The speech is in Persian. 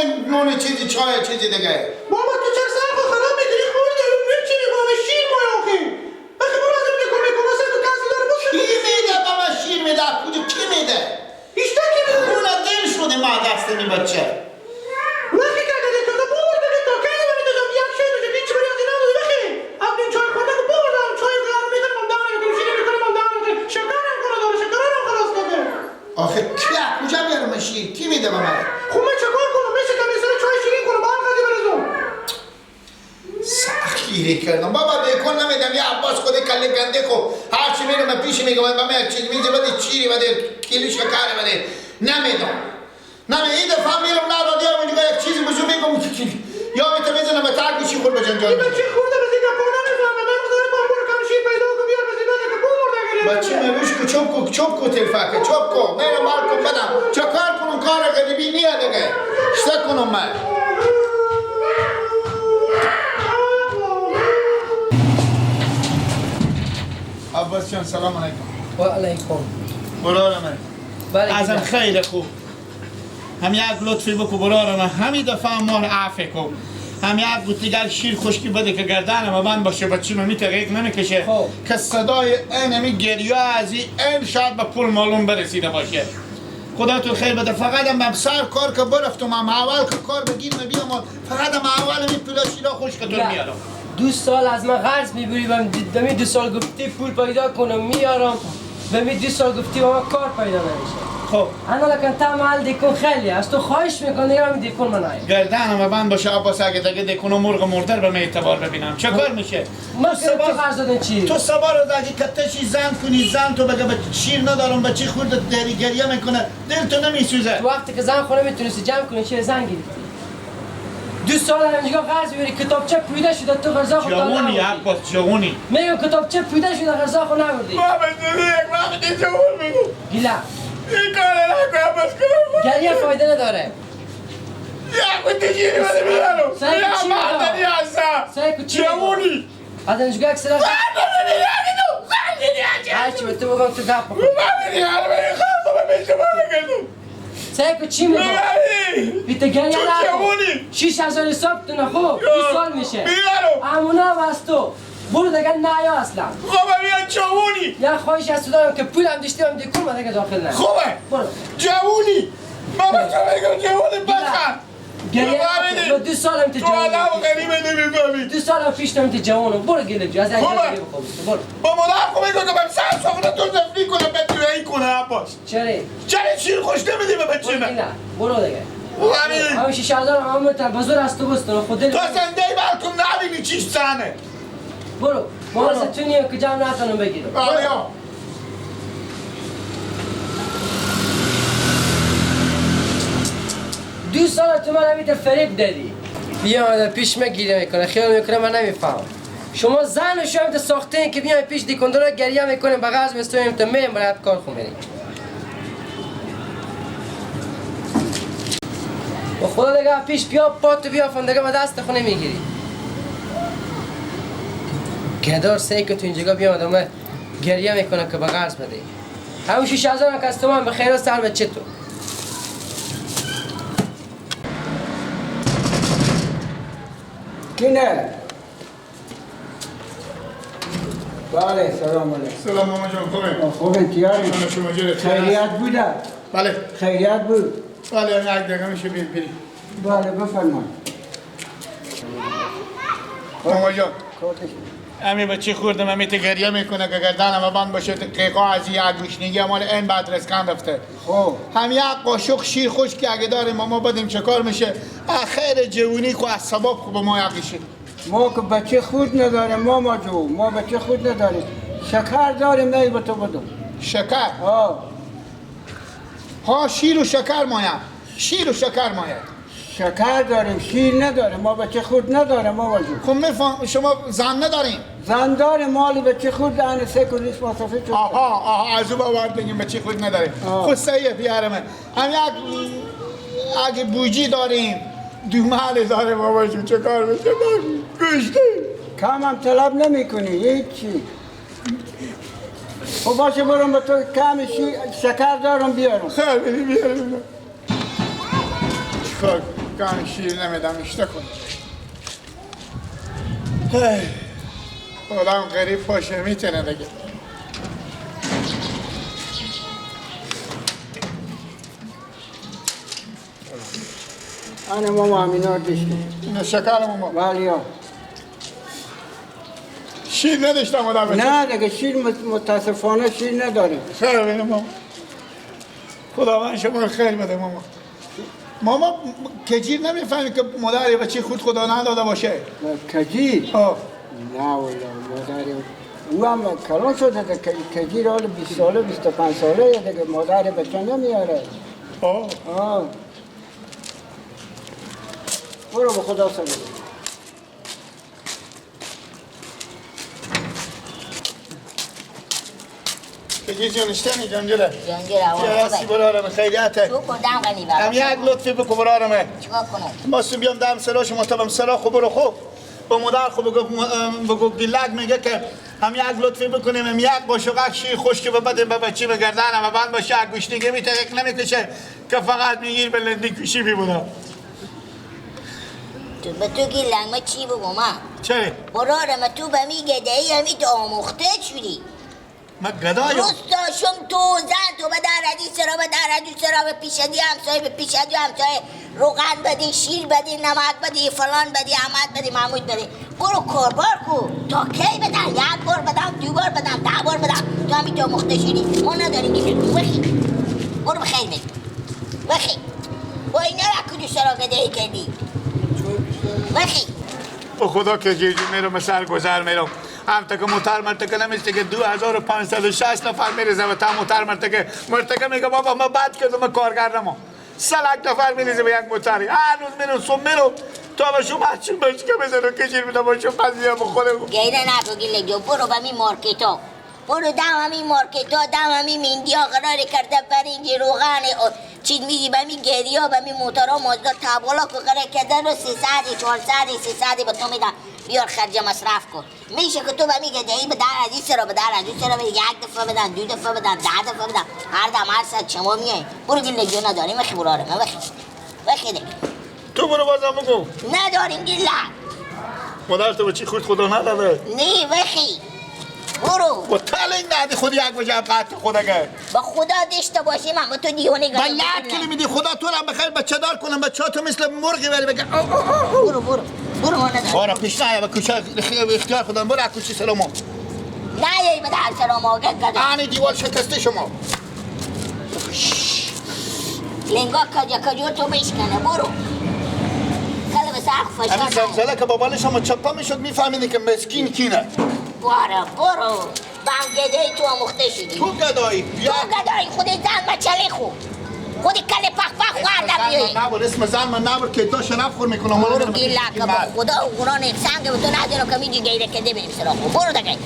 نون چیزی چای چیزی دیگه. بابا تو چرا سر خود خراب میکنی؟ خورده اون چی میگم شیر مای آخه. آخه برو از این بکن واسه تو کسی داره باشه. کی میده به من شیر میده؟ کجا کی میده؟ بیشتر کی میده؟ خونه دل شده ما دست می بچه. وقتی که اگه تو بابا دیگه تا کی نمیدونم یک شیر میشه هیچ بری از اینا وقتی از این چای خورده که بابا دارم چای گرم میکنم دارم میکنم شیر میکنم دارم میکنم شکرم کنه داره شکرم خلاص کرده. آخه کی کجا میارم شیر؟ کی میده به من؟ خب من چکار کنم؟ میشه که مثلا چای شیرین کنم بعد قضیه برزم. سخت گیری کردم بابا دیکن نمیدم یه عباس خود کله گنده کو هر چی میرم من پیش میگم من یک چیز میگه بده چیری بده کیلو شکر بده نمیدم. نه این دفعه میرم نه رادیو اونجا یک چیزی بزو میگم یا میتونم به تاک چی خورد به جنجال. این بچه خورده بزی که پا نمیفهمه من گذاره پا برو کم شیر پیدا کن بیار بزی بده که بمرده گریه. بچه مروش کو چوب کو چوب کو تلفاکه چوب کو میرم مال کو بدم چه کار کنم کار غریبی نیه دیگه چه کنم من؟ عباس جان سلام علیکم. و علیکم. برار من. ازم خیلی خوب. هم یک لطفی بکو برار من همین دفعه مال عفو کو. هم یک بوتیگر شیر خشکی بده که گردنم بند باشه بچه من میتقیق نمیکشه. که صدای اینمی گریه از این شاید به پول معلوم برسیده باشه. خدا تو خیر بده فقط هم سر کار که برفتم هم اول که کار بگیر بیام فقط هم اول می پول شیرا خشک تو میارم. 2 سال از من قرض میبری و دمی 2 سال گفتی پول پیدا کنم میارم و می 2 سال گفتی با من کار پیدا نمیشه. خب انا لکن تا محل دیکن خیلی از تو خواهش میکنم دیگه من دیکن من نایم. گردنم بند باشه عباس اگه دیگه دیکن و مرغ مردر به من اعتبار ببینم چه کار میشه؟ من تو قرض دادن چی؟ تو سبا رو اگه کتشی زن کنی زن تو بگه به شیر ندارم به چی خورد دری گریه میکنه دل تو نمیسوزه. تو وقتی که زن خونه میتونستی جمع کنی چه زن گرفتی؟ 2 سال همینجا قرض میبری کتابچه پیدا شده تو غذا خود جوونی عباس جوونی میگم کتابچه پیدا شده غذا خود نبردی. بابا یک وقتی جوون میگم گیلا این کار نکن عباس کنم گریه فایده نداره. یا خودی گیری بده میارم یا مردنی هستم جوونی از اینجا یک سر هرچی به تو بگم تو گپ بخور. سعی چی میگم؟ بیت گریه نکن. 6000 حساب تو نخو 2 سال میشه. امونا از تو برو دیگه نه یا اصلا. خوبه بیا جوونی. یا خواهش از تو دارم که پولم داشتم دیگه من دیگه داخل نه. خوبه. برو. جوونی. بابا تو میگم جوونی بخر. گریه نکن. 2 سالم تو جوونی. تو آدم غریبه نمیفهمی. 2 سالم پیش تو جوونم. برو گله جو از اینجا دیگه بخواب. برو. با مادر خو میگم که من سر سخنه تو زفری کنم به توی کنه عباس. چرا؟ چرا شیر خوش نمیدی به بچه من؟ برو دیگه. همین 6000 هم متر بزرگ از تو بستون خود تو زنده بلکم نبینی چیش زنه. برو. واسه تو نیه که جمع نتونم بگیرم. آره. 2 سال تو من همین فریب دادی. بیا پیش من گریه میکنه خیال میکنه من نمیفهمم. شما زن و شما ساخته که بیای پیش دیکندرا گریه میکنیم به قرض میستویم تا میم برات کار خون بریم. و خدا دیگه پیش بیا پاتو بیا فندگه به دست خونه میگیری. گدار سعی که تو اینجا بیا آدم گریه میکنه که به قرض بده. همون 6000 که از تو من به خیر سر بچه تو. کینه؟ بله سلام علیکم. سلام ماما جان خوبه؟ خوبه تیاری؟ شما جوره؟ خیریت بوده؟ بله خیریت بود؟ بله یک دقیقه میشه بیر بری. بله بفرمایید. ماما جان امی بچه خوردم امی ته گریه میکنه که گردنم بند باشه قیقا از یک گوشنگی مال این بعد رسکن رفته. خب هم یک قاشق شیر خشک که اگه داریم ماما بدیم چه کار میشه؟ خیر جوونی کو از سباب خوب ما یقیشه. ما که بچه خود نداریم ماما جو، ما بچه خود نداریم. شکر داریم نه به تو بدم. شکر؟ ها ها شیر و شکر مایه. شیر و شکر مایه. شکر داریم شیر نداریم ما بچه خود نداریم ماما جو. خب میفهم شما زن نداریم؟ زن داریم مال بچه خود دهن سه کنیش مصافه چون. آها آها از او باور بگیم بچه خود نداریم. خود صحیح بیارم هم یک اگه بوجی داریم دومال داره بابا جون چه کار میشه؟ گوشته کم هم طلب نمی کنی هیچی. خب باشه برم به تو کم شکر دارم بیارم. خیلی بیارم. چیکار؟ دکان شیر نمیدم اشته کن. آدم غریب باشه میتونه دیگه. انا ماما همینا داشتیم. اینه شکر ماما. بله ها. شیر نداشتم آدم. نه دیگه شیر متاسفانه شیر نداریم. خیر بینه ماما. خداوند شما خیر بده ماما. ماما کجیر نمیفهمی که مادر بچه خود خدا نداده باشه. کجیر؟ آه. نه والله مادر او هم کلان شده کجیر حال 20 ساله 25 ساله دیگه مادر بچه نمیاره. آه. آه. برو به خدا سلام. کجیر جان اشتنی جانجره. جانجره آقا. چه هستی برارم خیریته. تو کدام غنی برام. هم یک لطفی بکن برارمه. چیکار کنم؟ ما بیام دم سرا شما تبم سرا خو برو خوب. با مادر خو بگو گیلک میگه که هم یک لطفی بکنیم هم یک قاشق شیر خشک ببدیم به بچه به گردنم و بعد باشه گوشتیگه میترک نمیکشه که فقط میگیر به لندی کشی میبودم. تو به تو گیلک ما چی بگم ما؟ چرا؟ برارم تو به می گدهی همی تو آموخته شدی. ما گدایم. روستاشم تو زن تو به در ردی سرا به در ردی سرا به پیشدی همسایه به پیشدی همسایه روغن بدی شیر بدی نمک بدی فلان بدی احمد بدی محمود بدی برو کاربار کو تا کی بدن یک بار بدم دو بار بدم 10 بار بدم تو همین تو مخته شدی ما نداریم که بخی برو بخیر بدی بخی با اینا را کجا سرا گدهی کردی بخی با خدا که جیجی میرم سر گذر میرم هم تا که موتر مرتکه نمیسته که 2560 نفر میریزه و تا موتر مرتکه مرتکه میگه بابا ما بد کردم ما کارگر نما 3 نفر میریزه به یک موتری هر روز میرم صبح میرم تا به شما چی بشکه بزنم کشیر میدم با شما پس میام بخوره گیره نکن گیله جو برو به می مارکت ها برو دم همین مارکت ها دم همین میندی ها قرار کرده برنج روغن چیز میدی به می گری ها به می موتورها مازدا تبالا که قرار کرده رو 300 400 300 به تو میدن بیار خرج مصرف کن میشه که تو به می گدهی به در از این سرا به در از این سرا یک دفعه بدن دو دفعه بدن 10 دفعه بدن هر دم هر ساعت شما میای برو گیله جو نداریم بخی برو آره بخی بخی دیگه تو برو بازم بگو نداریم گیله مادر تو به چی خورد خدا نداده نه بخی برو با تلنگ ندی خود یک وجه قطع خدا که با خدا داشته باشی من با تو دیوانه گرم با لعت کلی میدی خدا تو رو بخیر بچه دار کنم بچه تو مثل مرغی بری بگه او او برو برو برو ما ندارم آره پیش نه با کوچه اختیار خودم برو کوچه سلامو نه یه به در سلامو گدا آنی دیوار شکسته شما لنگا کجا کجا تو بشکنه برو کل به سقف فشار همین زلزله که بابال شما چپا میشد میفهمیدی که مسکین کینه برو برو بام گدایی تو آموخته شدی تو گدایی تو گدایی خود زن مچله خو خود کل پخ پخ خوردم بیایی نبر اسم زن من نبر که تا شنف خور میکنم برو گیلک با خدا و قرآن یک سنگ به تو ندارم که میجی گیره که بریم سراغ برو دیگه